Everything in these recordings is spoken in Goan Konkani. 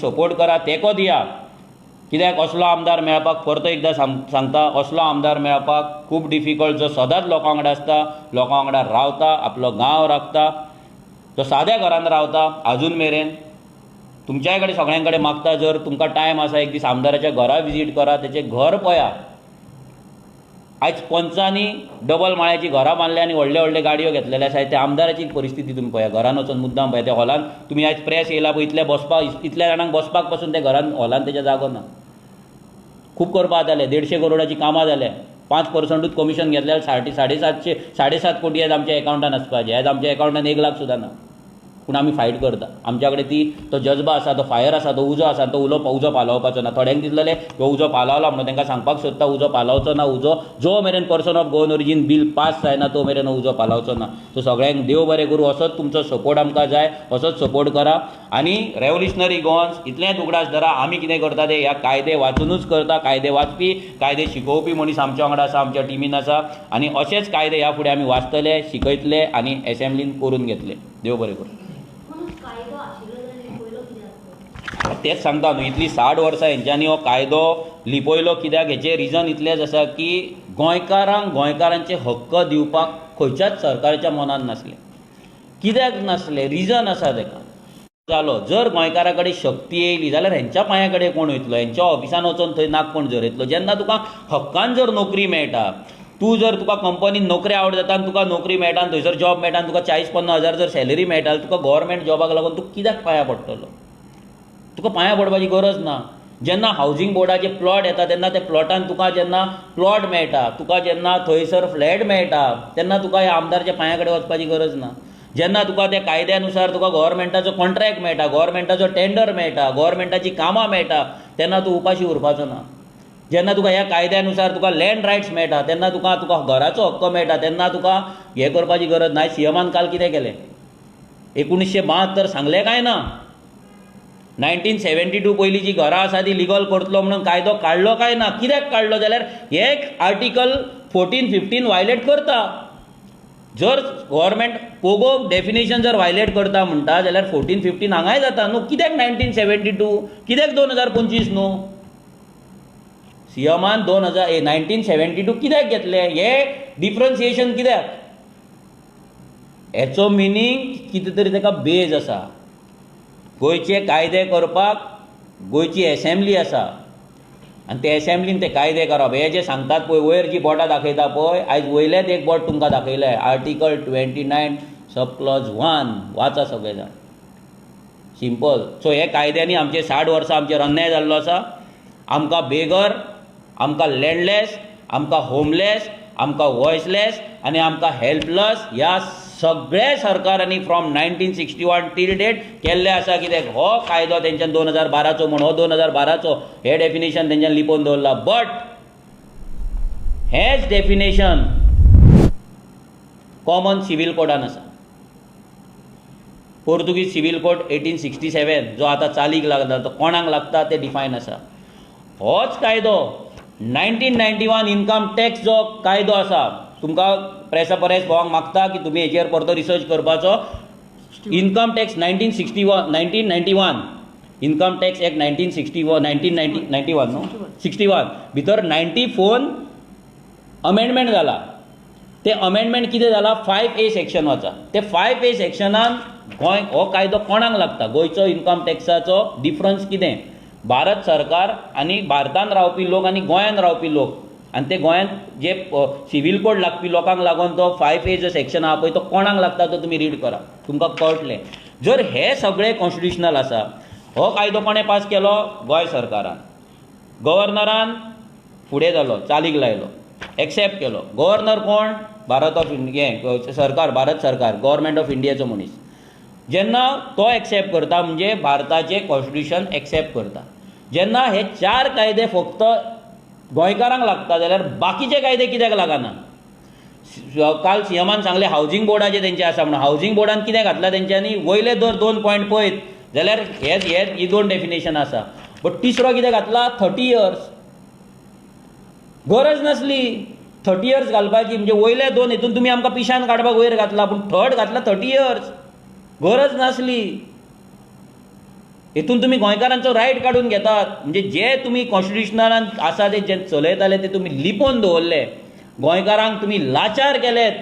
सपोर्ट करा, तेंको दिया. कित्याक असलो आमदार मेळपाक, परतो एकदां सांगता, असलो आमदार मेळपाक खूब डिफिकल्ट, जो सदांच लोकां वांगडा आसता, लोकां वांगडा रावता, आपलो गांव राखता, जो साद्या घरान रावता. आजून मेरेन तुमच्याय कडेन सगळ्यां कडेन मागता, जर तुमकां टायम आसा एक दीस आमदाराच्या घरा विजीट करा, तेचें घर पळया. आयज पंचांनी डबल माळ्याची घरां बांदल्या आनी व्हडले व्हडले गाडयो घेतलेले आसा. त्या आमदाराची परिस्थिती तुमी पळया, घरान वचून मुद्दाम पळया. त्या हॉलान तुमी आयज प्रेस येयला पळय, इतले बसपाक, इतल्या जाणांक बसपाक पासून त्या घरान हॉलान तेच्या जागो ना. खूब करपाक जालें, 150 करोडाची कामां जाल्या, 5%ूच कमिशन घेतल्यार 7.5 कोटी आयज आमच्या एकावंटान आसपाचे. आयज आमच्या एकावंटान 1 लाख सुद्दां ना. पूण आमी फायट करता. आमच्या कडेन ती तो जज्बा आसा, तो फायर आसा, तो उजो आसा, तो उजो पालोवपाचो ना. थोड्यांक दिसलें हो उजो पालावला म्हणून, तांकां सांगपाक सोदता उजो पालावचो ना. उजो जो मेरेन person of Goan origin bill pass जायना तो मेरेन उजो पालावचो ना. सो सगळ्यांक देव बरें करूं. असोच तुमचो सपोर्ट आमकां जाय, असोच सपोर्ट करा. आनी रेवोल्युशनरी गोवन्स इतलेंच उगडास धरा, आमी कितें करता ते ह्या कायदे वाचुनूच करता. कायदे वाचपी, कायदे शिकोवपी मनीस आमच्या वांगडा आसा, आमच्या टिमीन आसा. आनी अशेच कायदे ह्या फुडें आमी वाचतले, शिकयतले आनी एसेंब्लीन करून घेतले. देव बरें करूं. तेच सांगता न्हू, इतली 60 वर्सां हेंच्यांनी हो कायदो लिपयलो कित्याक, हेचें रिजन इतलेंच आसा की गोंयकारांक गोंयकारांचे हक्क दिवपाक खंयच्याच सरकाराच्या मनान नासलें. कित्याक नासलें, रिजन आसा तेका. जालो जर गोंयकारा कडेन शक्ती येयली जाल्यार हेंच्या पांया कडेन कोण वयतलो, हेंच्या ऑफिसान वचोन थंय नाक कोण झरयतलो. जेन्ना तुका हक्कान जर नोकरी मेळटा, तूं जर तुका कंपनीन नोकरी आवड जाता आनी तुका नोकरी मेळटा आनी थंयसर जॉब मेळटा आनी तुका 40-50 हजार जर सॅलरी मेळटा, तुका गव्हर्मेंट जॉबाक लागून तूं कित्याक पांया पडटलो? तुका पांया पडपाची गरज ना. जेन्ना हावजींग बोर्डाचे प्लॉट येता तेन्ना त्या प्लॉटान तुका जेन्ना प्लॉट मेळटा, तुका जेन्ना थंयसर फ्लॅट मेळटा, तेन्ना तुका ह्या आमदारच्या पांया कडेन वचपाची गरज ना. जेन्ना तुका त्या कायद्या नुसार तुका गव्हर्मेंटाचो कॉन्ट्रॅक्ट मेळटा, गव्हर्मेंटाचो टेंडर मेळटा, गव्हर्मेंटाची कामां मेळटा, तेन्ना तूं उपाशी उरपाचो ना. जेन्ना तुका ह्या कायद्या नुसार तुका लँड रायट्स मेळटा, तेन्ना तुका तुका घराचो हक्क मेळटा, तेन्ना तुका हें करपाची गरज ना. सीएमान काल कितें केलें, 1972 सांगलें काय ना, 1972 पयलीं जी घरां आसा ती लिगल करतलो म्हणून कायदो काडलो काय ना? कित्याक काडलो जाल्यार हे आर्टिकल 14-15 वायलेट करता. जर गव्हर्मेंट पोगो डेफिनेशन जर वायलेट करता म्हणटा जाल्यार 14-15 हांगाय जाता न्हू. कित्याक 1972, कित्याक 2025 न्हू? सीएमान 1972 कित्याक घेतले? हे डिफरन्सिएशन कित्याक? हेचो मिनींग कितें तरी ताका बेज आसा. गोंयचे कायदे करपाक गोंयची एसेंब्ली आसा आनी ते एसेंब्लीन ते कायदे करप. हे जे सांगतात पळय, वयर जी बोटां दाखयता पळय, आयज वयलेंच एक बोट तुमकां दाखयलें, आर्टिकल 29 सब क्लॉज 1 वाचा सगळे जाण, सिंपल. सो हे कायद्यांनी आमचे 60 वर्सां आमचेर अन्याय जाल्लो आसा. आमकां बेगर, आमकां लँडलेस, आमकां होमलेस, आमकां वॉयसलेस आनी आमकां हेल्पलस ह्या सगळ्या सरकारांनी फ्रॉम 1961 टील डेट केल्लें आसा. कित्याक हो कायदो तेंच्यान 2012चो म्हूण, हो 2012चो हे डेफिनेशन तेंच्यान लिपोवन दवरला. बट हेच डेफिनेशन कॉमन सिवील कोडान आसा. पोर्तुगीज सिवील कोड 1867 जो आतां चालीक लागला तो कोणाक लागता ते डिफायन आसा. होच कायदो 1991 इनकम टॅक्स जो कायदो आसा, तुमकां प्रेसा परेस भोवंक मागता की तुमी हेचेर परतो रिसर्च करपाचो. Income tax 1991 income tax act 1961 1991 न्हू 61 भितर 94 अमेंडमेंट जाला. ते अमेंडमेंट कितें जाला, 5A section वचा. ते 5A सेक्शनान गोंय हो कायदो कोणाक लागता, गोंयचो इनकम टॅक्साचो डिफरन्स कितें, भारत सरकार आनी भारतान रावपी लोक आनी गोंयान रावपी लोक, आनी ते गोंयांत जे सिवील कोड लागपी लोकांक लागून तो 5A जो सेक्शन आहा पळय तो कोणाक लागता तो तुमी रीड करा, तुमकां कळटलें. जर हे सगळे कॉन्स्टिट्युशनल आसा, हो कायदो कोणें पास केलो, गोंय सरकारान. गव्हर्नरान फुडें जालो, चालीक लायलो, एक्सेप्ट केलो. गव्हर्नर कोण, भारत ऑफ हें सरकार, भारत सरकार, गव्हर्मेंट ऑफ इंडियाचो मनीस. जेन्ना तो एक्सेप्ट करता म्हणजे भारताचें कॉन्स्टिट्युशन एक्सेप्ट करता. जेन्ना हे 4 कायदे फक्त गोंयकारांक लागता जाल्यार बाकीचे कायदे कित्याक लागना? काल सीएमान सांगलें हावजींग बोर्डाचे तेंचे आसा म्हणून. हावजींग बोर्डान कितें घातलां तेंच्यांनी, वयले जर 2 पॉयंट पळयत जाल्यार हे ही 2 डेफिनेशन आसा, बट तिसरो कितें घातला, 30 इयर्स. गरज नासली 30 इयर्स घालपाची, म्हणजे वयले 2 हितून तुमी आमकां पिशान काडपाक वयर घातला, पूण थर्ड घातला 30 इयर्स, गरज नासली. हितून तुमी गोंयकारांचो रायट काडून घेतात. म्हणजे जे तुमी कॉन्स्टिट्युशनान आसा ते जे चलयताले ते तुमी लिपोवन दवरले. गोंयकारांक तुमी लाचार केलेत,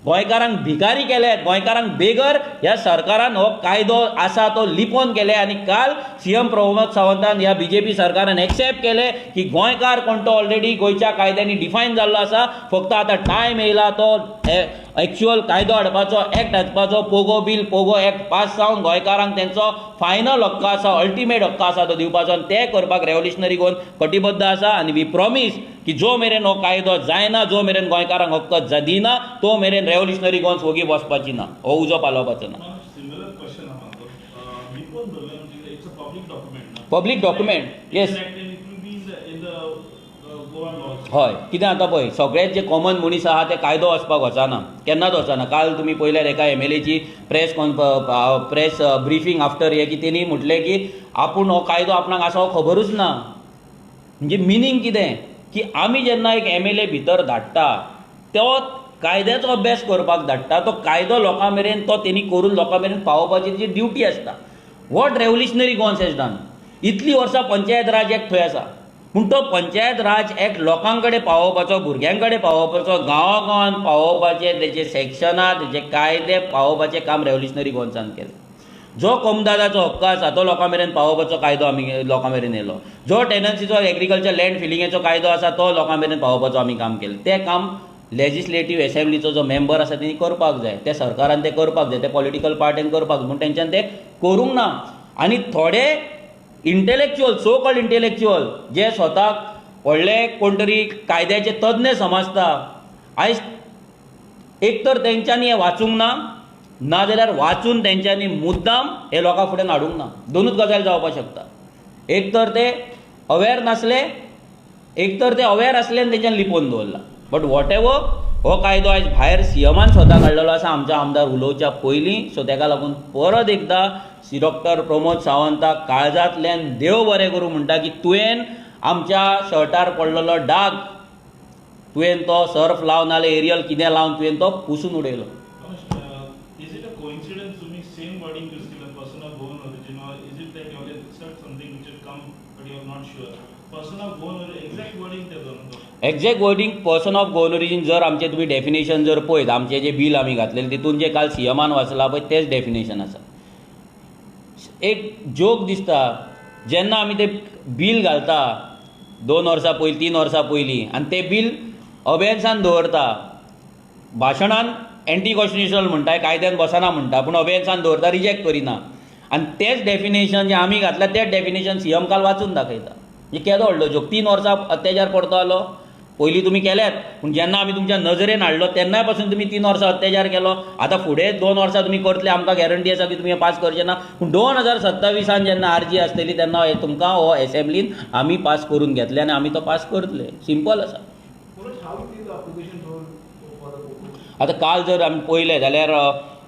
गोंयकारांक भिकारी केलेत, गोंयकारांक बेगर ह्या सरकारान हो कायदो आसा तो लिपोवन केले. आनी काल सीएम प्रमोद सावंतान ह्या बीजेपी सरकारान एक्सेप्ट केले की गोंयकार कोण तो ऑलरेडी गोंयच्या कायद्यांनी डिफायन जाल्लो आसा, फक्त आतां टायम येयला तो एक्चुअल कायदो हाडपाचो, एक्ट हाडपाचो. POGO bill, POGO act pass जावन गोंयकारांक तेंचो फायनल हक्क आसा, अल्टिमेट हक्क आसा तो दिवपाचो. आनी ते करपाक रेव्होल्युशनरी गोवन कटिबद्ध आसा. आनी we promise की जो मेरेन हो कायदो जायना, जो मेरेन गोंयकारांक हक्क दिना, तो मेरेन रेव्होल्युशनरी गोवन्स वोगी बसपाची ना, हो उजो पालोवपाचो ना. Public document, yes. हय, कितें आतां पळय सगळेच जे कॉमन मनीस आहा ते कायदो वचपाक वचना, केन्नाच वचना. काल तुमी पळयल्यार एका एमएलएची प्रेस ब्रिफींग आफ्टर हे की तेणी म्हटलें की आपूण हो कायदो आपणाक आसा हो खबरूच ना. म्हणजे मिनींग कितें की आमी जेन्ना एक एमएलए भितर धाडटा तो कायद्याचो अभ्यास करपाक धाडटा, तो कायदो लोकां मेरेन तो तेणी करून लोकां मेरेन पावोवपाची जी ड्युटी आसता. What Revolutionary Goans has done, इतलीं वर्सां पंचायत राज एक्ट थंय आसा, पूण तो पंचायत राज एक्ट लोकां कडेन पावोवपाचो, भुरग्यां कडेन पावोवपाचो, गांवा गांवान पावोवपाचें, तेजे सेक्शनां, तेजे कायदे पावोवपाचें काम रेव्होल्युशनरी गोवन्सान केलें. जो कोमदादाचो हक्क आसा तो लोकां मेरेन पावोवपाचो कायदो आमी लोकां मेरेन येयलो. जो टेनन्सीचो एग्रीकल्चर लँड फिलिंगेचो कायदो आसा तो लोकां मेरेन पावोवपाचो आमी काम केलें. तें काम लेजिस्लेटीव एसेंब्लीचो जो मेंबर आसा तेणी करपाक जाय, ते सरकारान तें करपाक जाय, ते पॉलिटिकल पार्टीन करपाक जाय, पूण तेंच्यान तें करूंक ना. आनी थोडे इंटेलेक्चुअल, सो कॉल्ड इंटेलेक्चुअल जे स्वताक व्हडले कोण तरी कायद्याचे तज्ञ समजता, आयज एक तर तेंच्यांनी हें वाचूंक ना, ना जाल्यार वाचून तेंच्यांनी मुद्दाम हे लोकां फुडें हाडूंक ना. दोनूच गजाल जावपाक शकता. एक तर ते अवेर नासले, एक तर ते अवेर आसले आनी तेंच्यांनी लिपोवन दवरला. बट what ever, हो कायदो आयज भायर सीएमान स्वता काडलेलो आसा आमच्या आमदार उलोवच्या पयलीं. सो तेका लागून परत एकदां डॉक्टर प्रमोद सावंताक काळजांतल्यान देव बरें करूं म्हणटा की तुवें आमच्या शर्टार पडलेलो डाग तुवें तो सर्फ लावन नाल्यार एरियल कितें लावन तुवें तो पुसून उडयलो. Is it a coincidence तुम्ही सेम वर्डिंग यूज केलं, person of Goan origin, or is it that you have said something which had come but you are not sure? Person of Goan origin, exact wording ते दोन. Exact wording person of Goan origin जर आमचें तुमी डेफिनेशन जर पळयत, आमचें जें बील आमी घातलेलें तितून जें काल सीएमान वाचलां पळय तेंच डेफिनेशन आसा. एक जोक दिसता जेन्ना आमी तें बील घालता 2 वर्सां पयलीं, 3 वर्सां पयलीं, आनी तें बील अबेन्सान दवरता, भाशणान एंटी कॉन्स्टिट्युशनल म्हणटा, कायद्यान बसना म्हणटा, पूण अबेन्सान दवरता, रिजेक्ट करिना. आनी तेंच डेफिनेशन जें आमी घातलां तेंच डेफिनेशन सीएम काल वाचून दाखयता. म्हणजे केदो व्हडलो जोक. 3 वर्सां अत्याचार करतो आलो, पयलीं तुमी केल्यात, पूण जेन्ना आमी तुमच्या नजरेन हाडलो तेन्नाय पासून तुमी 3 वर्सां अत्याचार केलो. आतां फुडें 2 वर्सां तुमी करतले, आमकां गॅरंटी आसा की तुमी हें पास करचे ना. पूण 2027 जेन्ना आरजी आसतली तेन्ना तुमकां हो एसेंब्लीन आमी पास करून घेतले आनी आमी तो पास करतले. सिंपल आसा. आतां काल जर आमी पळयलें जाल्यार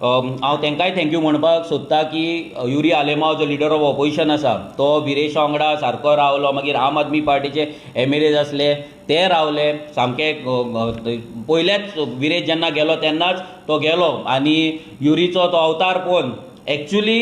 हांव तांकांय thank you म्हणपाक सोदता की युरी आलेमाव जो लिडर ऑफ ऑपोजिशन आसा तो विरेशा वांगडा सारको रावलो. मागीर आम आदमी पार्टीचे एमएलएज आसले ते रावले सामके. पयल्याच विरेश जेन्ना गेलो तेन्नाच तो गेलो आनी युरीचो तो अवतार पळोवन एक्चुली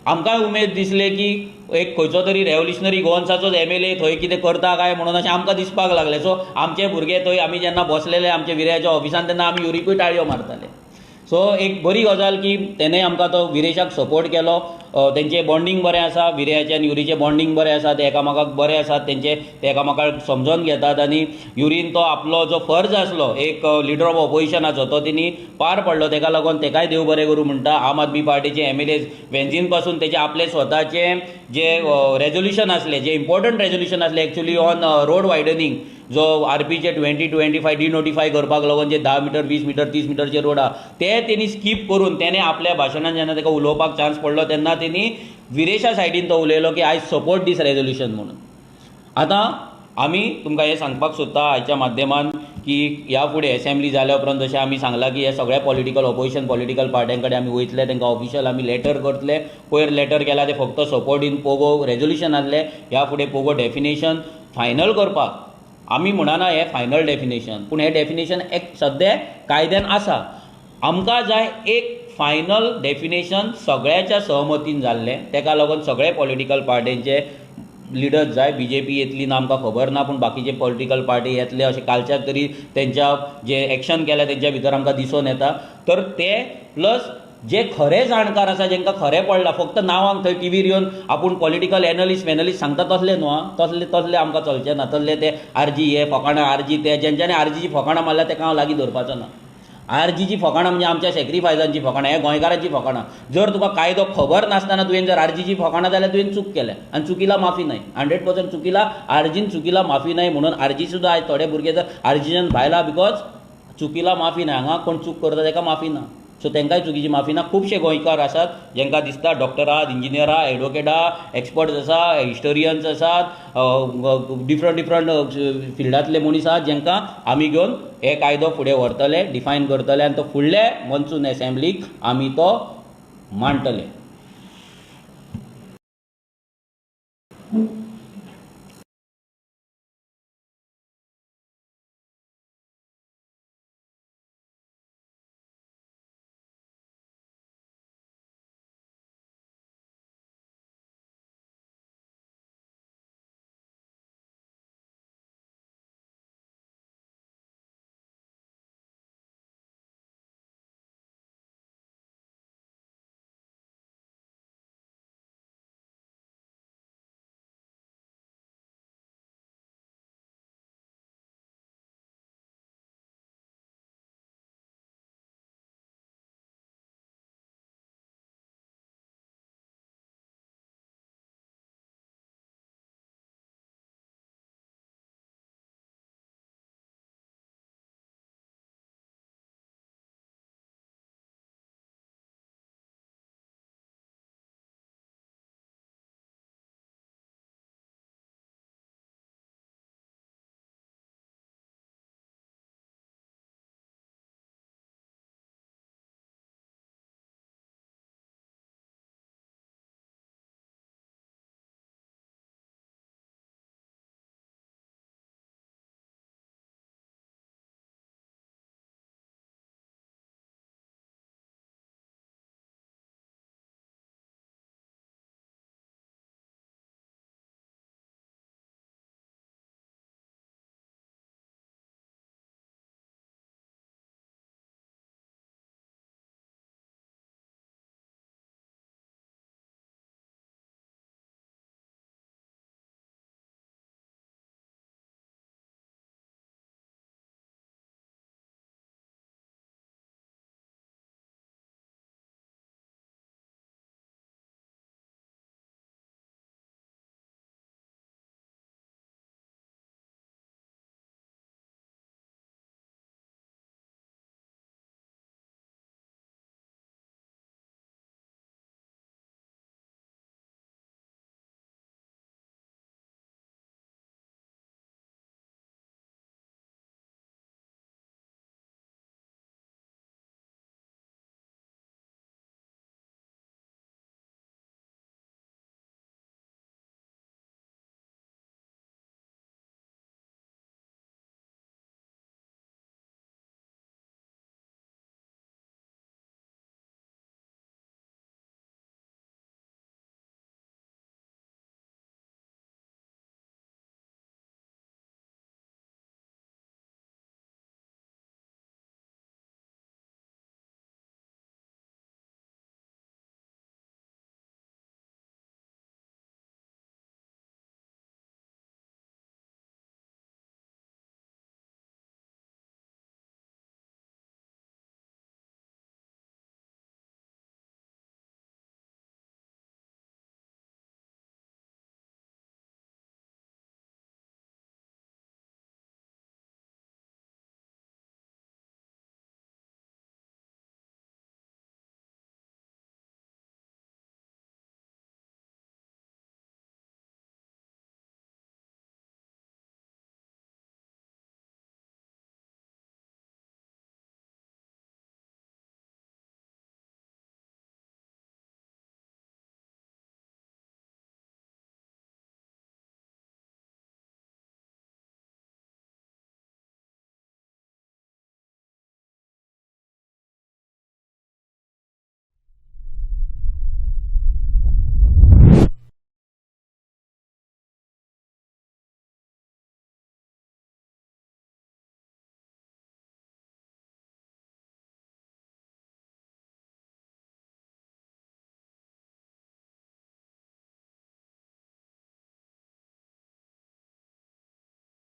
आमकांय उमेद दिसले की एक खंयचो तरी रेव्होल्युशनरी गोवन्साचोच एमएलए थंय कितें करता काय म्हणून अशें आमकां दिसपाक लागलें. सो आमचे भुरगे थंय आमी जेन्ना बसलेले आमच्या विरेशाच्या ऑफिसान तेन्ना आमी युरीकूय टाळयो मारताले. सो एक बरी गजाल की तेणें आमकां तो विरेशाक सपोर्ट केलो. तेंचें बॉन्डींग बरें आसा, विरेशाचें आनी युरीचें बॉन्डींग बरें आसा, ते एकामेकाक बरें आसात, तेंचे ते एकामेकाक समजोन घेतात. आनी युरीन तो आपलो जो फर्ज आसलो एक लिडर ऑफ ऑपोजिशनाचो तो तेणी पार पडलो. तेका लागून तेकाय देव बरें करूं म्हणटा. आम आदमी पार्टीचे एमएलए वेंझीन पासून तेजे आपले स्वताचे जे रेजोल्युशन आसले, जे इम्पॉर्टंट रेजोल्युशन आसले एक्चुली ऑन रोड वायडनींग, जो आरपीचे 2025 डिनोटिफाय करपाक लागून जे 10 मिटर 20 मिटर 30 मिटरचे रोड आहा ते तेणी स्कीप करून तेणें आपल्या भाशणान जेन्ना ताका उलोवपाक चान्स पडलो तेन्ना तेणी विरेशा सायडीन तो उलयलो की I support these resolution म्हणून. आतां आमी तुमकां हें सांगपाक सोदता आयच्या माध्यमान की ह्या फुडें एसेंब्ली जाल्या उपरांत जशें आमी सांगलां की हे सगळे पॉलिटिकल ऑपोजिशन पॉलिटिकल पार्ट्यां कडेन आमी वयतले, तांकां ऑफिशियल आमी लेटर करतले. पयर लेटर केला ते फक्त सपोर्ट इन पोगो रेजोल्युशन आसलें. ह्या फुडें पोगो डेफिनेशन फायनल करपाक आमी म्हणना हें फायनल डेफिनेशन, पूण हें डेफिनेशन एक सद्या कायद्यान आसा. आमकां जाय एक फायनल डेफिनेशन सगळ्याच्या सहमतीन जाल्लें. ताका लागून सगळे पॉलिटिकल पार्टींचे लिडर्स जाय. बी जे पी येतली ना आमकां खबर ना, पूण बाकीचे पॉलिटिकल पार्टी येतले अशें कालच्या तरी तेंच्या जे एक्शन केल्या तेंच्या भितर आमकां दिसून येता. तर ते प्लस जे खरे जाणकार आसा, जेंकां खरें पडलां, फक्त नांवांक थंय टिवीर येवन आपूण पॉलिटिकल एनलिस्ट मेनलिस्ट सांगता तसले न्हू आं, तसले तसले आमकां चलचे ना. तसले ते आरजी हे फकाणां, आरजी ते, जेंच्यांनी आरजीची फकाणां मारल्या तेका हांव लागीं दवरपाचो ना. आरजीची फकाणां म्हणजे आमच्या सॅक्रिफायसांची फकाणां, हे गोंयकारांची फकाणां. जर तुका कायदो खबर नासतना तुवें जर आरजीची फकाणां जाल्यार तुवें चूक केल्या आनी चुकीला माफी नाही. 100% चुकीला आरजीन चुकीला माफी नाही. म्हणून आरजी सुद्दां आयज थोडे भुरगे जर आरजीच्यान भायला because चुकीला माफी ना. हांगा कोण चूक करता तेका माफी ना, सो तांकांय चुकीची माफी ना. खुबशे गोंयकार आसात जेंकां दिसता डॉक्टर आहात, इंजिनियर आहा, एडवोकेट आहा, एक्सपर्ट्स आसा, हिस्टोरियन्स आसात, डिफरंट डिफरंट फिल्डांतले मनीस आहात जेंकां आमी घेवन हे कायदो फुडें व्हरतले, डिफायन करतले आनी तो फुडले मनसून एसेंब्लीक आमी तो मांडटले.